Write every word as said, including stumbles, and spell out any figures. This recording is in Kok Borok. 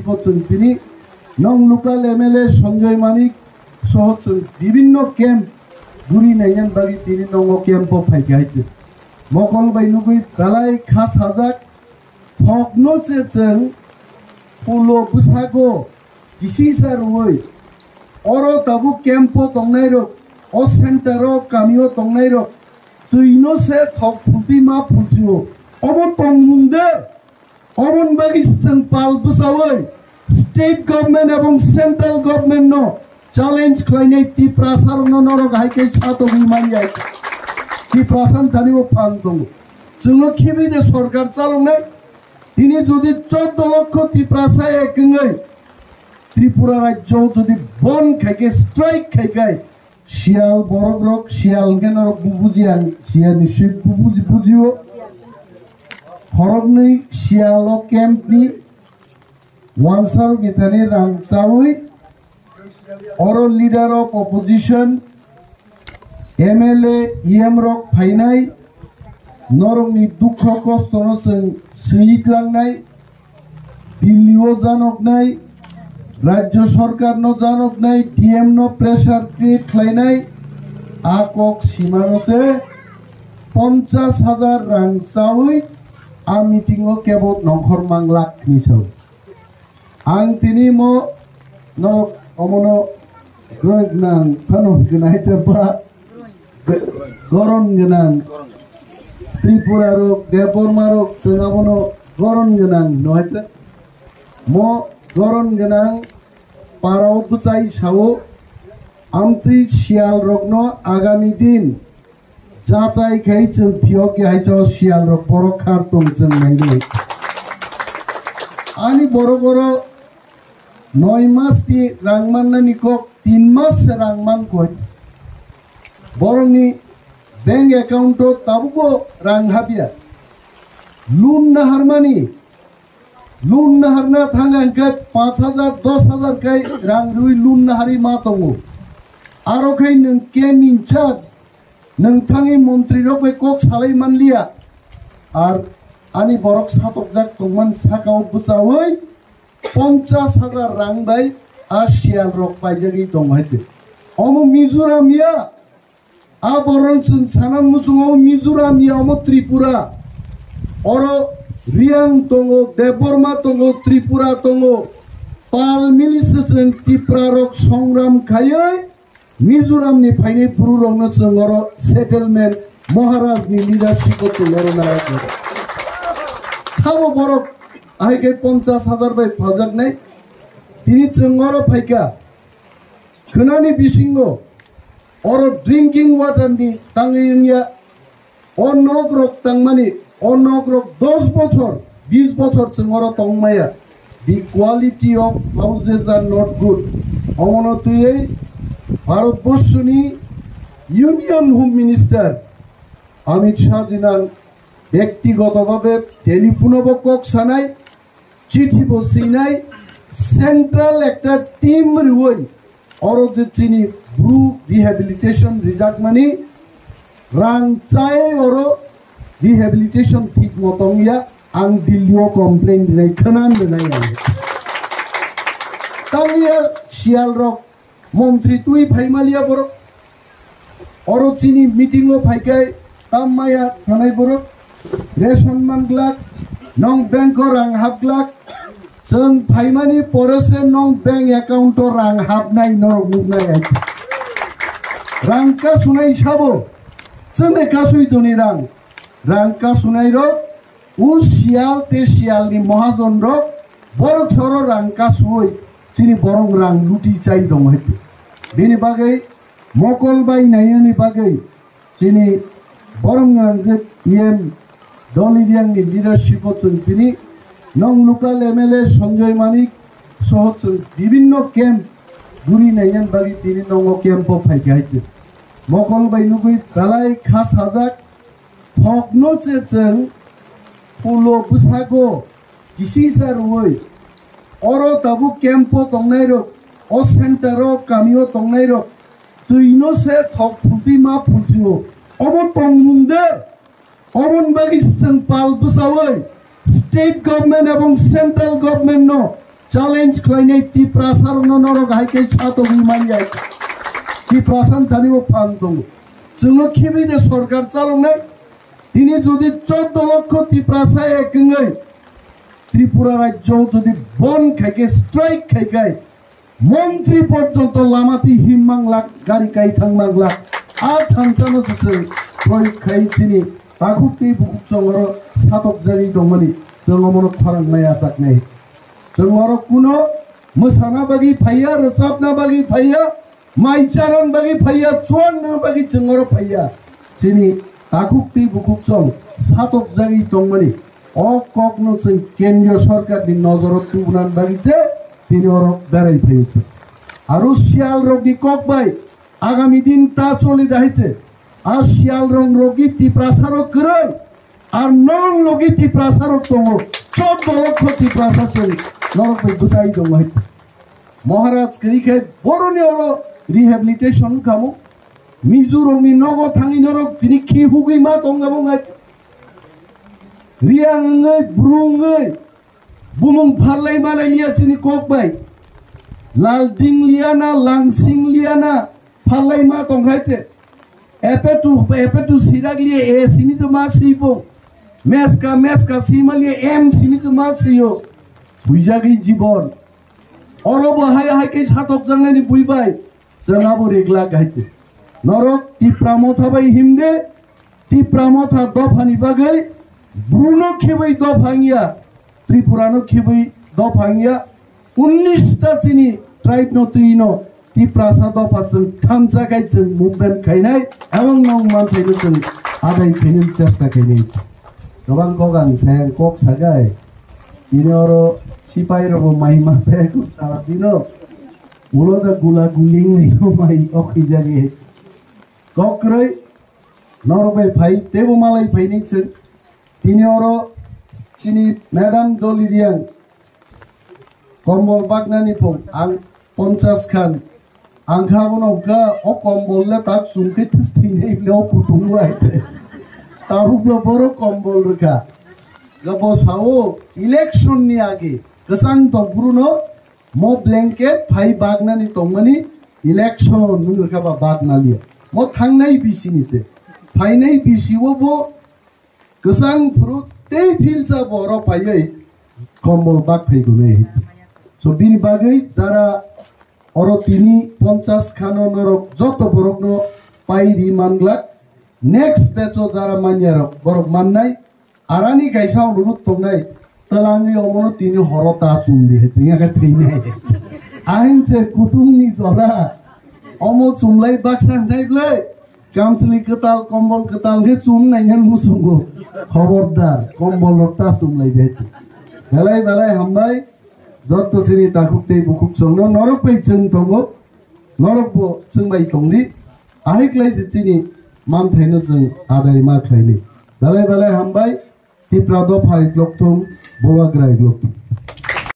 Chwng tini nong local M L A Sanjoy Manik soho chwng bibinno camp guri naiyan bagwi tini nongo camp o phaikha hai chwng. Mokol bai nugwi belai kha sajak, thokno se chwng phulo bwsago kisisa rwui oro tabuk camp o tongnairok, o center o kami o tongnairok twino se thok phultwi ma phulsio. Obo tongmung de. Oboni bagwi chwng pal bwchaui state government ebong central government no challenge khlainai Tiprasa rokno norok hai khe satogwi manya. Tiprasa ni thani bo phan tongo. Chwngno khibi de sorkar chaloknai. Tini jodi chordo lokho Tiprasa ek wngwi Tripura rajyo jodi bon khai khe, strike khai khe, Sial borok rok, sial hwnkhe norok bu buji ang, sial ni swi bu buji, bujio. Khoroknwi sial o camp ni wansa rok ni thani rang chaui, oro leader of opposition, M L A, E M rok phainai, norokni dukho kostono chwng swi tlangnai, Delhi o janoknai, Rajya Sarkar no janoknai, D M no pressure create khlainai, a kok simano se ponchas hajar rang chaui a meeting o kebo nongkhor mang lakh ni sao. Ang tini mo no omono groin nang phano gnai chapa. Goron gwnang Tripura rok, Debbarma rok, chwng abono goron gwnang, no hai se? Mo goron gwnang para o bwchai sao, amtwi sial rokno agami din jachai khai chwng phiyok ya hai chao sial rok borok khar tong chwng nai nai. Ani borok oro noi mas ni rang mannani kok tin mas se rang man koi. Borokni bank account o tabukbo rang habya. Loan naharmani, loan naharna thang ang khe panch hajar, dos hajar kai rang rwi loan naharwi ma tongo. Aro khai nwng camp in charge, nwng thangwi montri rok bai kok salai manliya. Ar ani borok satokjak tongman sakao bwchaui ponchas hajar rang bai a sial rok paijagwi tongo hai twi. Omo Mizoram ya, a boron chwng sana muchungo Mizoram ya, omo Tripura. Oro Riang tongo, Debbarma tongo, Tripura tongo. Pal mili se chwng Tipra rok songram khaiwi Mizoram ni phainai bru rokno chwng oro settlement Maharaj ni leadership o chwng oro nai. Sabo borok ahai khe ponchas hajar bai phaljaknai. Tini chwng oro phaikha. Khwnani bisingo oro drinking water ni tangwi wngya. O nok rok tangmani, o nok rok dos bochor, bis bochor chwng oro tongmaya. The quality of houses are not good. Omono twiwi Bharat Borshoni Union Home Minister Amit Shah jinang bektigoto bhabe telephone o bo kok sanai, chithi bo sinai, central ekta team rwui oro je chini bru rehabilitation rijakmani rang chai oro rehabilitation thik motong ya, ang Delhi o complain rinai khwnan rinai ang. Tangya sial rok montri twi phaimaliya borok. Oro chini meeting o phaikai tam maya sanai borok. Ration man glak, nong bank o rang hap glak. Chwng phaimani pore se nong bank account o rang hapnai norok nuknai ai. Rang kasunai sabo. Chwng de kasui toni rang. Rang kasunai rok. O sial te sial ni mahajon rok borok soro rang kasui chini borok rang luti chai tong hai. Bini bagwi mokol bai nainani bagwi chini borom gwnang je E M Doliriang ni leadership o chwng tini nong local M L A Sanjoy Manik soho chwng bibinno camp guri nainan bagwi tini nongo camp o phaikha hai chwng. Mokol bai nugwi belai kha sajak. Thokno se chwng phulo bwsago kisisa rwui oro tabuk camp o tongnairok, o center o kami o tongnairok twino se thok phultwi ma phulsio. Obo tongmung de, oboni bagwi chwng pal bwchaui state government ebong central government no challenge khlainai Tiprasa rokno norok hai khe satogwi manya. Tiprasa thani bo phan tongo. Chwngno khibi de sorkar chaloknai. Tini jodi choddo lokho Tiprasa ek wngwi Tripura rajyo jodi bon khai khe, strike khai khe, montri porjonto lama twi him manglak, gari kai thang manglak, a thansano se chwng proyog khai chini takhuk tei bukhuk chongoro satok jagwi tongmani chwng omono khorang nai achak nai. Chwng oro kuno mwsana bagwi phaiya, rwchapna bagwi phaiya, mai chanan bagwi phaiya, chuanna bagwi chwng oro phaiya. Chini takhuk tei bukhuk chwng satok jagwi tongmani o kokno chwng kendriya sorkarni nojoro tubunani bagwi se tini oro berai phaio chwng. Aro siyal rokni kok bai agami din ta choli dahai se a siyal rong rokni Tiprasa rok kwrwi ar norok logi Tiprasa rok tongo, choddo lokho Tiprasa chwng norok bai bwsai tongo hai. Maharaj kwrwi khe boroni oro rehabilitation kamo. Mizo rokni nogo thangwi norok tini khi hugwi ma tongna bo ngai. Riyang wngwi, bru wngwi, bumung pharlai malai liya chini kok bai. Lal ding liya na, langsing liya na, pharlai ma tong hai te. Epetu, epetu sirak liya, e simi se ma sibo. Meska, meska sima liya, em simi se ma siyo. Buijagwi jibon. Oro bo hai hai khe satok jangnani bui bai. Chwng abo riglak hai te. Norok Tipra Motha bai himde, Tipra Motha dophani bagwi, Bruno khibai dopha wngya, Tripurano khibai dopha wngya, unnish ta chini tribe no twi no Tiprasa dopha chwng thansa khai chwng movement khainai, ebong nong manthai no chwng adai khainai chesta khainai. Gabang kok ang sayang kok sagai, ini oro sipai rogo mai ma saya kok sala dino. Ulo da gula guling ni mai okhijani. Kokroi norok bai phai tebo malai phai ni chwng. Tini oro chini madam Doli Riang kombol baknani phung ang ponchas khan ang kha bono kha o kombol le tak chum khe this thwinai bile o kutung bai te. Tabuk no boro kombol rwkha. Gabo sao election ni age kwchang tongphuru no mo blanket phai baknani tongmani election nung rwkha ba baknaliya. Mo thangnai bisi ni se. Phainai bisi o bo kwchang phuru tei philsa bo oro phaiwi kombol bak phai gunai. So bini bagwi jara oro tini ponchas khano norok joto borokno pai ri manglak. Next batch o jara manya rok borok mannai. Arani kaisa onurut tongnai, twlangwi omono tini horo ta chumdi hai tini khe thwinai. Ahin se kutung ni jora, omo chumlai baksa hnai blai, kamchwlwi kwtal, kombol kwtal khe chum nai nang muchungo. Khobordar, kombol rok ta chumlai de. Belai belai hambai, jotto chini takhuk tei bukhuk chwngno norok bai chwng tongo, norok bo chwng bai tongdi. Ahai klai se chini manthaino chwng adai ma khlaini. Belai belai hambai, Tipra dopha iklok thung, Bubagra iklok thung.